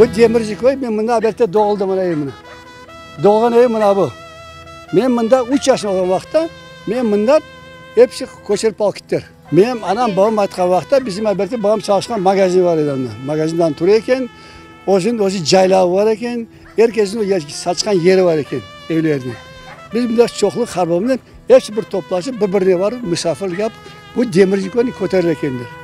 Bu Demirci köy, men mında Aberte doğuldım, mına evim mına. Doğğan evim mına bu. Men mında üç yaşında olğan vaqıtta, men mından episi köçürip alıp kettiler. Menim anam, babam aytqan vaqıtta, bizim Aberte babam çalışqan magazin bar edi anda. Magazindan tura eken, özüniñ özü caylavı bar eken, er kesniñ saçqan yeri bar eken evlerinde. Biz mında çoqluq harbabnen episi bir toplaşıp, bir-birine barıp, musafirlik yapıp, bu Demirci köyni köterir ekenler.